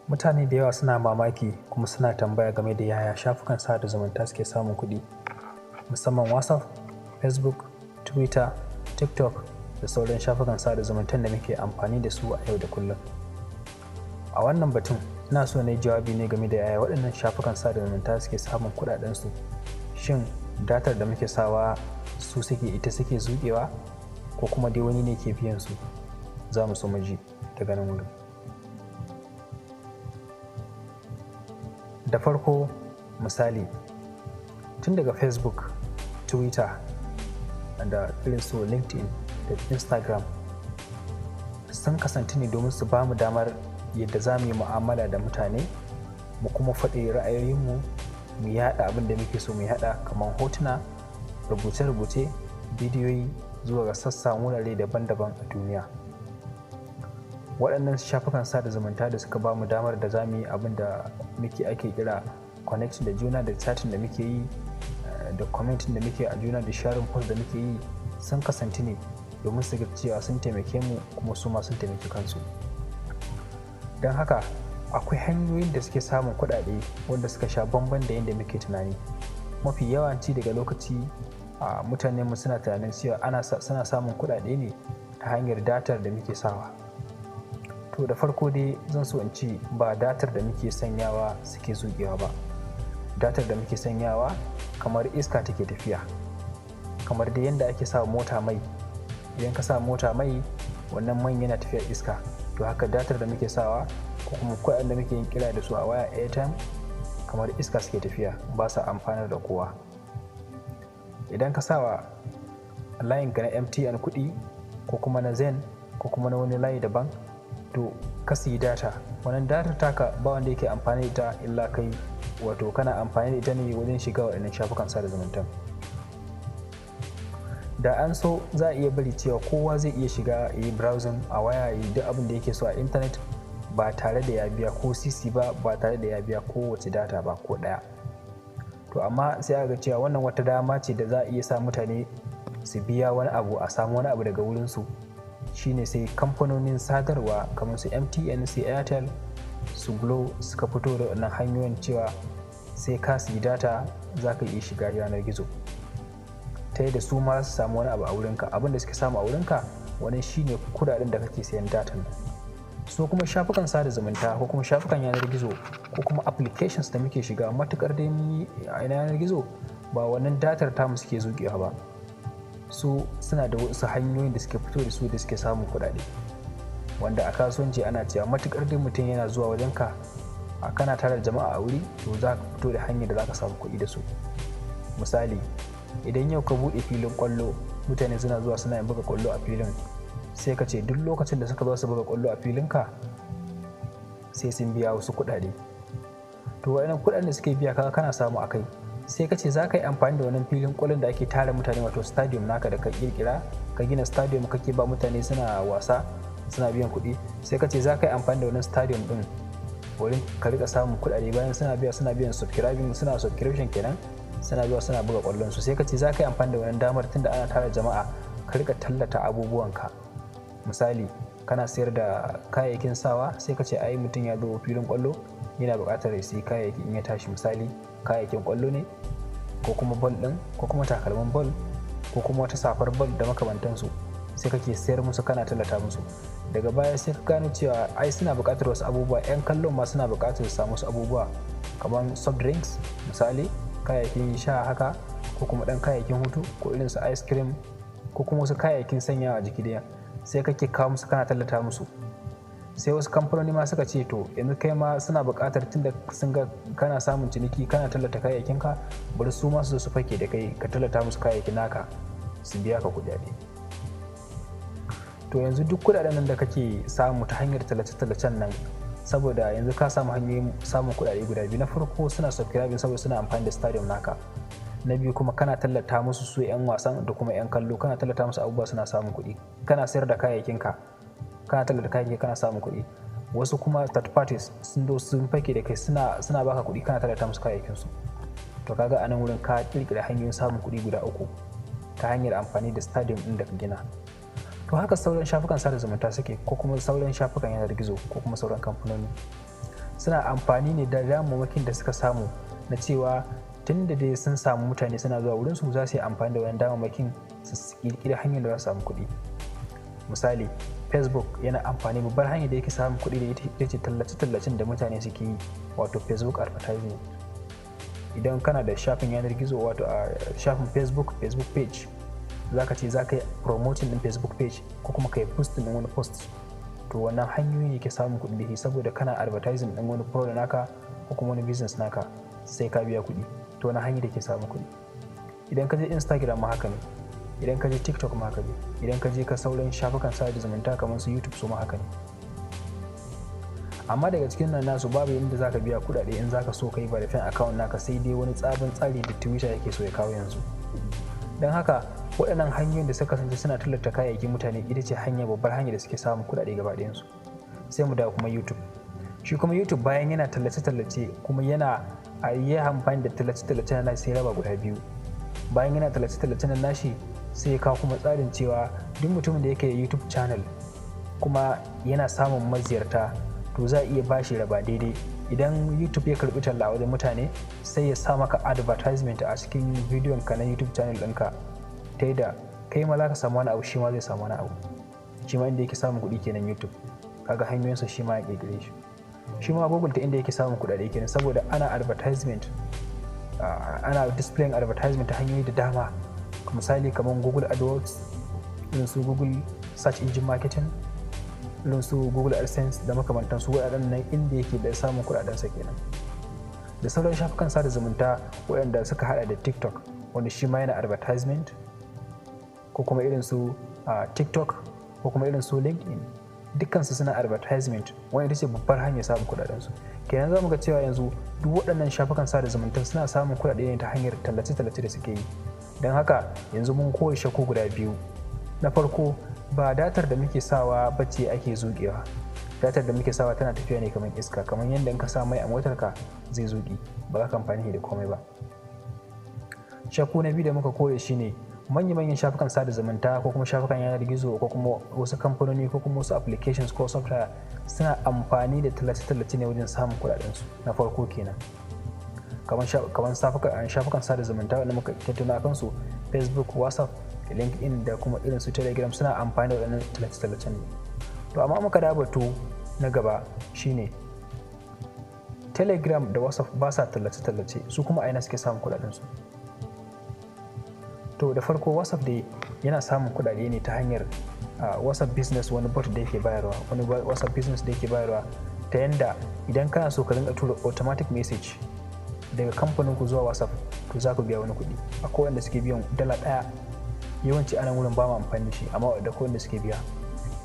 Mutane da yawa suna mamaki kuma suna tambaya game da yaya shafukan sada zumunta suke samun kuɗi, musamman WhatsApp, Facebook, Twitter, TikTok da sauran shafukan sada zumuntan da muke amfani da su a yau da kullum. A wannan batun, ina so na yi jawabi ne game da yaya waɗannan shafukan sada zumunta suke samun kuɗaɗensu. Shin datar da muke sawa su suke ita suke zuƙewa ko kuma dai wani ne ke biyan su? Za mu so mu ji daga nan wurin. Da farko misali, tun daga Facebook, Twitter da irin su LinkedIn da Instagram sun kasance ne domin su ba mu damar yadda za mu yi mu'amala da mutane, mu kuma faɗi ra'ayoyinmu, mu yaɗa abin da muke so mu yaɗa kamar hotuna, rubuce-rubuce, bidiyoyi zuwa ga sassan wurare daban-daban a duniya. Waɗannan shafukan sada zumunta da suka ba mu damar da za mu yi abin da muke ake kira connecting da juna, da chatting da muke yi, da commenting da muke a juna, da sharing post da muke yi, sun kasance ne domin su ga cewa sun taimake mu kuma su ma sun taimaki kansu. Don haka akwai hanyoyin da suke samun kuɗaɗe wanda suka sha bamban da yadda muke tunani. Mafi yawanci daga lokaci a mutanen mu suna tunanin cewa suna samun kuɗaɗe ne ta hanyar datar da muke sawa. To da farko dai zan so in ce ba datar da muke sanyawa suke zuƙewa ba. Datar da muke sanyawa kamar iska take tafiya. Kamar dai yadda ake sa mota mai. Idan ka sa mota mai, wannan man yana tafiya iska. To haka datar da muke sawa ko kuma kuɗaɗen da muke yin kira da su a waya airtime kamar iska suke tafiya, ba sa amfanar da kowa. Idan ka sawa layinka na MTN kuɗi ko kuma na Zen ko kuma na wani layi daban, to ka siyi data. Wannan datar taka ba wanda yake amfani da ita illa kai, wato kana amfani da ita ne wajen shiga waɗannan shafukan sada zumunta. Da an so za a iya bari cewa kowa zai iya shiga ya yi browsing a waya, ya yi duk abin da yake so a intanet ba tare da ya biya ko sisi ba, ba tare da ya biya kowace data ba ko ɗaya. To amma sai aka ga cewa wannan wata dama ce da za a iya sa mutane su biya wani abu, a samu wani abu daga wurinsu. Shine sai kamfanonin sadarwa kamar su MTN, su Airtel, su Glo suka fito da wannan hanyoyin cewa sai ka siyi data za ka iya shiga yanar gizo. Ta yadda su ma su samu wani abu a wurinka. Abin da suke samu a wurinka wannan shine kuɗaɗen da kake sayan datan nan. Su kuma shafukan sada zumunta ko kuma shafukan yanar gizo ko kuma applications da muke shiga matuƙar dai mun yi a yanar gizo ba wannan datar tamu suke zuƙewa ba. Su suna da wasu hanyoyin da suke fito da su da suke samun kuɗaɗe. Wanda a kasuwanci ana cewa matuƙar dai mutum yana zuwa wajenka, kana tara jama'a a wuri, to za ka fito da hanyar da za ka samu kuɗi da su. Misali, idan yau ka buɗe filin ƙwallo, mutane suna zuwa suna yin buga ƙwallo a filin, sai ka ce duk lokacin da suka zo su buga ƙwallo a filinka sai sun biya wasu kuɗaɗe. To waɗannan kuɗaɗen da suke biya kaga kana samu a kai. Sai ka ce za ka yi amfani da wannan filin ƙwallon da ake tara mutane, wato stadium naka da ka ƙirƙira, ka gina stadium kake ba mutane suna wasa, suna biyan kuɗi. Sai ka ce za ka yi amfani da wannan stadium ɗin wurin ka riƙa samun kuɗaɗe bayan suna biya, suna biyan subscribing, suna subscription kenan, suna zuwa suna buga ƙwallon su. Sai ka ce za ka yi amfani da wannan damar tunda ana tara jama'a ka riƙa tallata abubuwanka. Misali, kana sayar da kayayyakin sawa, sai ka ce ai mutum ya zo filin ƙwallo yana buƙatar ya sayi kayayyaki in ya tashi. Misali, kayayyakin ƙwallo ne ko kuma ball ɗin ko kuma takalmin ball ko kuma wata safar ball da makamantansu. Sai kake sayar musu kana tallata musu. Daga baya sai ka gano cewa ai suna buƙatar wasu abubuwa. 'Yan kallon ma suna buƙatar su samu wasu abubuwa kamar soft drinks, misali kayayyakin sha haka, ko kuma ɗan kayayyakin hutu ko irin su ice cream ko kuma wasu kayayyakin sanyawa a jiki dai. Sai kake kawo musu kana tallata musu. Sai wasu kamfanoni ma suka ce to yanzu kai ma suna buƙatar tunda sun ga kana samun ciniki kana tallata kayayyakinka, bari su ma su zo su fake da kai ka tallata musu kayayyakin naka su biya ka kuɗaɗe. To yanzu duk kuɗaɗen nan da kake samu ta hanyar tallace-tallacen nan, saboda yanzu ka samu hanyoyin samun kuɗaɗe guda biyu. Na farko suna subscribing saboda suna amfani da stadium naka. Na biyu kuma kana tallata musu su 'yan wasan da kuma 'yan kallo, kana tallata musu abubuwa suna samun kuɗi. Kana sayar da kayayyakinka, kana tallata kayayyakinka kana samun kuɗi. Wasu kuma third parties sun zo sun fake da kai suna baka kuɗi kana tallata musu kayayyakinsu. To kaga a nan wurin ka ƙirƙira hanyoyin samun kuɗi guda uku ta hanyar amfani da stadium ɗin da ka gina. To haka sauran shafukan sada zumunta suke ko kuma sauran shafukan yanar gizo ko kuma sauran kamfanoni. Suna amfani ne da damammakin da suka samu na cewa tun da dai sun samu mutane suna zuwa wurin su, za su yi amfani da wannan damammakin su ƙirƙiri hanyar da za su samu kuɗi. Misali, Facebook yana amfani, babbar hanyar da yake samun kuɗi da ita ce tallace-tallacen da mutane suke yi, wato Facebook advertising. Idan kana da shafin yanar gizo, wato a shafin Facebook, Facebook page, zaka ce zaka yi promoting din Facebook page ko kuma ka yi posting din wani post, to wannan hanyoyi ne ke samun kuɗi da shi, saboda kana advertising din wani product naka ko kuma wani business naka, sai ka biya kuɗi. To wannan hanyar da ke samun kuɗi. Idan ka je Instagram ma haka ne, idan ka je TikTok ma haka ne, idan ka je ka sauran shafukan sada zumunta kamar su YouTube, su ma haka ne. Amma daga cikin nan nasu babu inda zaka biya kuɗaɗe in zaka so kai verify account naka, sai dai wani tsabin tsari da Twitter yake so ya kawo yanzu. Don haka waɗannan hanyoyin da suka kasance suna tallata kayayyakin mutane ita ce hanya, babbar hanya da suke samun kuɗaɗe gaba ɗayansu. Sai mu dawo kuma YouTube. Shi kuma YouTube, bayan yana tallace-tallace, kuma yana a yi amfani da tallace-tallace na sai raba guda biyu. Bayan yana tallace-tallace na nashi, sai ya kawo kuma tsarin cewa duk mutumin da yake da YouTube channel kuma yana samun maziyarta, to za a iya bashi raba daidai. Idan YouTube ya karbi talla wajen mutane, sai ya sa maka advertisement a cikin bidiyon ka na YouTube channel ɗinka, ta yadda kai ma za ka samu wani abu, shi ma zai samu wani abu. Shi ma inda yake samun kuɗi kenan YouTube. Kaga hanyoyinsa shi ma ya ƙirƙire shi. Shi ma Google ta inda yake samun kuɗaɗe kenan, saboda ana advertisement, ana displaying advertisement ta hanyoyi da dama. Misali, kamar Google AdWords, irin su Google Search Engine Marketing, irin su Google AdSense da makamantansu. Waɗannan nan inda yake da samun kuɗaɗensa kenan, da sauran shafukan sada zumunta waɗanda suka hada da TikTok, wanda shi ma yana advertisement, ko kuma irin su TikTok, ko kuma irin su LinkedIn, dukkansu suna advertisement. Wani ita ce babbar hanyar samun kuɗaɗensu kenan. Za mu ga cewa yanzu duk waɗannan shafukan sada zumunta suna samun kuɗaɗe ne ta hanyar tallace-tallace da suke yi. Don haka yanzu mun koyi shakku guda biyu. Na farko, ba datar da muke sawa bace ake zuƙewa. Datar da muke sawa tana tafiya ne kamar iska, kamar yadda in ka sa mai a motarka zai zuƙi, ba za ka amfani da komai ba. Shakku na biyu da muka kore shine manya-manyan shafukan sada zumunta ko kuma shafukan yanar gizo ko kuma wasu kamfanoni ko kuma wasu applications ko software suna amfani da tallace-tallace ne wajen samun kuɗaɗensu. Na farko kenan, kamar shafukan sada zumunta wanda muka tattauna kansu, Facebook, WhatsApp, LinkedIn da kuma irin su Telegram, suna amfani da waɗannan tallace-tallacen ne. To amma muka da batu na gaba shine Telegram da WhatsApp ba sa tallace-tallace, su kuma aina suke samun kuɗaɗensu? To da farko, WhatsApp dai yana samun kuɗaɗe ne ta hanyar WhatsApp Business, wani bot da yake bayarwa, wani WhatsApp Business da yake bayarwa, ta yanda idan kana so ka rinka tura automatic message daga kamfanin ku zuwa WhatsApp, to za ku biya wani kuɗi. Akwai wanda suke biyan $1. Yawanci anan wurin ba mu amfani da shi, amma da akwai wanda suke biya.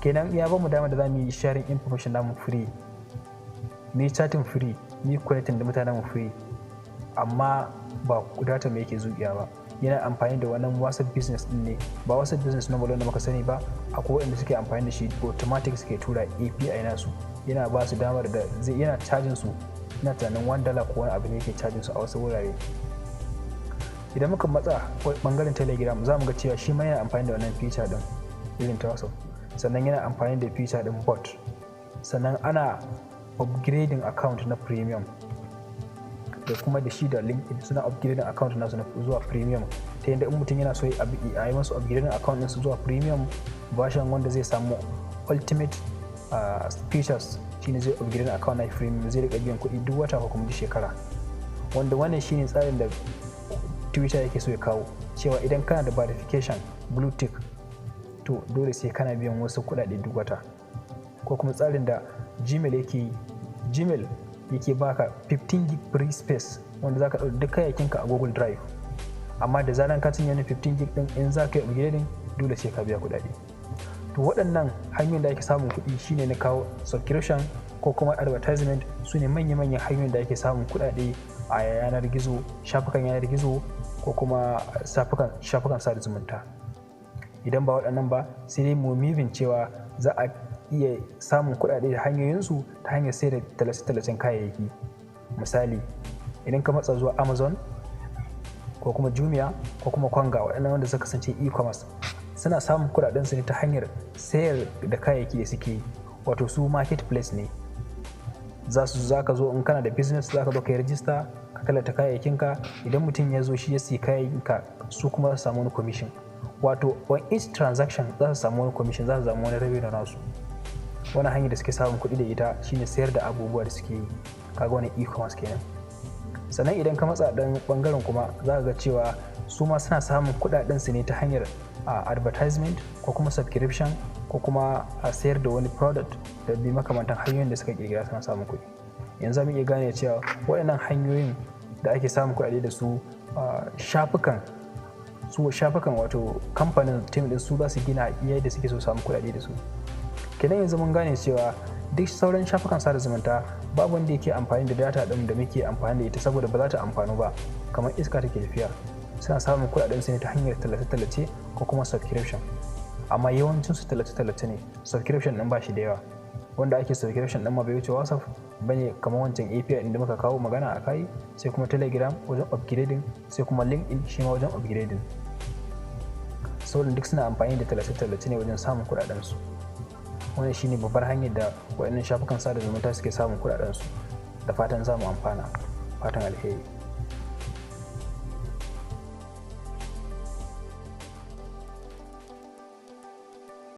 Kenan ya ba mu dama da za mu yi sharing information namu free, mu yi chatting free, mu yi connecting da mutanen mu free, amma ba data mai yake zuƙiya ba. Yana amfani da wannan WhatsApp Business din ne, ba WhatsApp Business normal wanda muka sani ba. Akwai wanda suke amfani da shi automatic, suke tura API nasu. Yana ba su damar da zai yana cajin su, ina tunanin $1 ko wani abu ne yake cajin su a wasu wurare. Idan muka matsa bangaren Telegram, za mu ga cewa shi ma yana amfani da wannan feature din irin ta WhatsApp, sannan yana amfani da feature din bot, sannan ana upgrading account na premium. Da kuma da shi da LinkedIn suna upgrading account nasu zuwa premium, ta yadda in mutum yana so a yi masu upgrading account ɗinsu zuwa premium version wanda zai samu ultimate features, shine zai upgrading account na premium, zai rika biyan kuɗi duk wata ko kuma duk shekara. Wanda wannan shine tsarin da Twitter yake so ya kawo, cewa idan kana da verification blue tick, to dole sai kana biyan wasu kuɗaɗe duk wata. Ko kuma tsarin da Gmail yake yi. Gmail yake baka 15 gig free space wanda zaka ɗauki duk kayayyakinka a Google Drive, amma da zaran ka cinye wani 15 gig ɗin, in za ka yi upgrading dole sai ka biya kuɗaɗe. To waɗannan hanyoyin da ake samun kuɗi shine na kawo subscription ko kuma advertisement, su ne manya-manyan hanyoyin da ake samun kuɗaɗe a yanar gizo, shafukan yanar gizo ko kuma shafukan sada zumunta. Idan ba waɗannan ba, sai dai mu mivin cewa za a iya samun kuɗaɗe da hanyoyinsu ta hanyar sayar da tallace-tallacen kayayyaki. Misali, idan ka matsa zuwa Amazon ko kuma Jumia ko kuma Konga, waɗannan wanda suka kasance e-commerce, suna samun kuɗaɗensu ne ta hanyar sayar da kayayyaki da suke yi, wato su marketplace ne. Za su za ka zo, in kana da business, za ka zo ka yi rajista, ka tallata kayayyakinka. Idan mutum ya zo shi ya siyi kayayyakinka, su kuma za su samu wani commission, wato on each transaction za su samu wani commission, za su samu wani revenue nasu. Wani hanyar da suke samun kuɗi da ita shine sayar da abubuwa da suke yi. Kaga wani e-commerce kenan. Sannan idan ka matsa ɗan ɓangaren kuma, za ka ga cewa su ma suna samun kuɗaɗen su ne ta hanyar advertisement ko kuma subscription ko kuma a sayar da wani product da bi makamantan hanyoyin da suka kirkira suna samun kuɗi. Yanzu mu iya gane cewa waɗannan hanyoyin da ake samun kuɗaɗe da su, shafukan su, shafukan wato kamfanin team din su za su gina iya da suke so samun kuɗaɗe da su kenan. Yanzu mun gane cewa duk sauran shafukan sada zumunta babu wanda yake amfani da data ɗin da muke amfani da ita, saboda ba za ta amfanu ba, kamar iska take tafiya. Suna samun kuɗaɗen su ne ta hanyar tallace-tallace ko kuma subscription, amma yawancin su tallace-tallace ne. Subscription ɗin ba shi da yawa. Wanda ake subscription ɗin ma bai wuce WhatsApp bane, kamar wancan API ɗin da muka kawo magana a kai, sai kuma Telegram wajen upgrading, sai kuma LinkedIn shi ma wajen upgrading. Sauran duk suna amfani da tallace-tallace ne wajen samun kuɗaɗen su. Wannan shine babbar hanyar da waɗannan shafukan sada zumunta suke samun kuɗaɗen su. Da fatan za mu amfana. Fatan alheri.